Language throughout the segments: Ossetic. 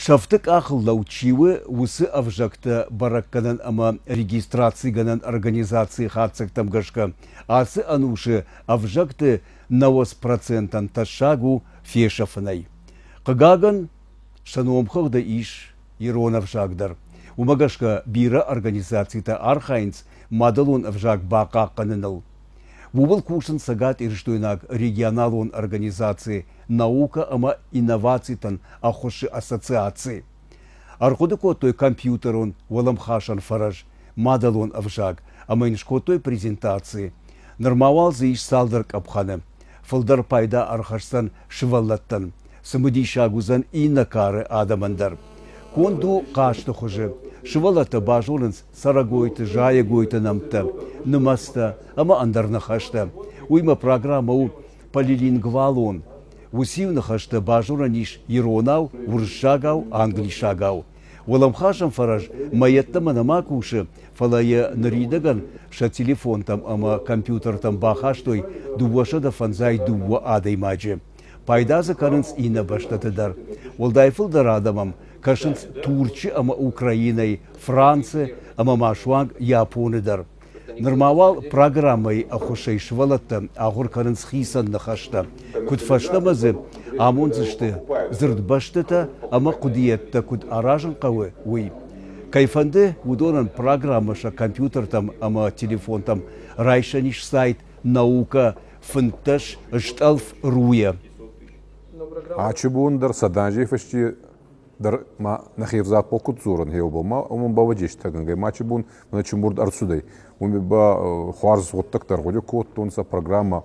Сӕфты къахыл лӕуд чи у, уыцы ӕвзӕгтӕ бӕрӕггӕнӕн ӕмӕ регистрацигӕнӕн организацийы хатдзӕгтӕм гӕсгӕ ацы ӕнусы ӕвзӕгты 90 процентӕн тӕссаг у фесӕфынӕй. Хъыгагӕн, сӕ номхыгъды ис ирон ӕвзаг дӕр. Уымӕ гӕсгӕ бирӕ организацитӕ архайынц мадӕлон ӕвзаг бахъахъхъӕныныл. Ууыл кусынц цӕгатирыстойнаг регионалон организаци «Наука ӕмӕ инновацитӕн ӕххуысы ассоциаци». Ӕрхъуыды кодтой компьютерон уӕлӕмхасӕн фӕрӕз мадӕлон ӕвзаг ӕмӕ йын скодтой презентаци. Нырма уал дзы ис цалдӕр къӕпхӕны. Фылдӕр пайда ӕрхӕсдзӕн сывӕллӕттӕн. Цымыдисаг уыдзӕн иннӕ кары адӕмӕн дӕр. Конд у хъазты хуызы. Сывӕллӕттӕ базонынц цӕрӕгойты, зайӕгойты нӕмттӕ, нымӕцтӕ ӕмӕ ӕндӕр ныхӕстӕ. Уыимӕ программӕ у полилингвалон. Уыциу ныхӕстӕ базонӕн ис иронау, уырыссагау, англисагау. Уӕлӕмхасӕн фӕрӕз мӕ йеддӕмӕ нӕма кусы, фӕлӕ йӕ ныридӕгӕн сӕ телефонтӕм ӕмӕ компьютертӕм бахастой 252 адӕймаджы. Пайда дзы кӕнынц иннӕ бӕстӕты дӕр. Уӕлдай фылдӕр адӕм кӕсынц Турчы ӕмӕ Украинӕйы, Францы ӕмӕ ма суанг Японы дӕр. Нырма уал программӕйы ӕххуысӕй сывӕллӕттӕ ахуыр кӕнынц хицӕн ныхӕстӕ. Куыд фӕстӕмӕ дзы амондзысты дзырдбӕстытӕ ӕмӕ хъуыдыйӕдтӕ куыд аразын хъӕуы, уый. Кӕй фӕнды, уыдонӕн программӕ сӕ компьютертӕм ӕмӕ телефонтӕм райсӕн ис сайт «Наука 15 стъӕлф руйӕ». Ачы бон дӕр сӕдӕнзей фӕсте дӕр ма нӕхе взагбӕл куд дзорӕн, гъеуобӕл ма уомӕн бавӕдзестӕгӕнгӕй ма чи бон мӕнӕ чумурд ӕрцудӕй. Уоми ба хуарз гъуддӕгтӕ ӕргъуди кодтонцӕ, программӕ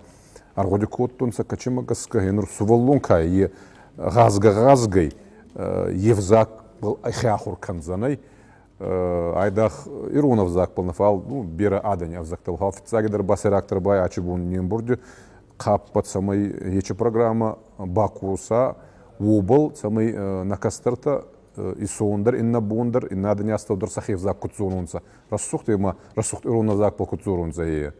ӕргъуди кодтонцӕ, кӕчемӕ гӕсгӕ гъенур сувӕллон ка е гъазгӕ-гъазгӕй е взагбӕл ӕхе ахур кӕндзӕнӕй, айдагъ ирон ӕвзагбӕл нӕ, фал ну, берӕ адӕни ӕвзӕгтӕбӕл. Фал фиццагидӕр ба сӕйрагдӕр ба ачи бон не мбурди хъаппӕт, цӕмӕй ечи программӕ бакоса, уобӕл, цӕмӕй нӕ кӕстӕртӕ исон дӕр, иннӕ бон дӕр, иннӕ адӕни астӕу дӕр сӕхе ӕвзаг куд зононцӕ. Рӕсугъд ӕма рӕсугъд ирон ӕвзагбӕл куд дзоронцӕ, е.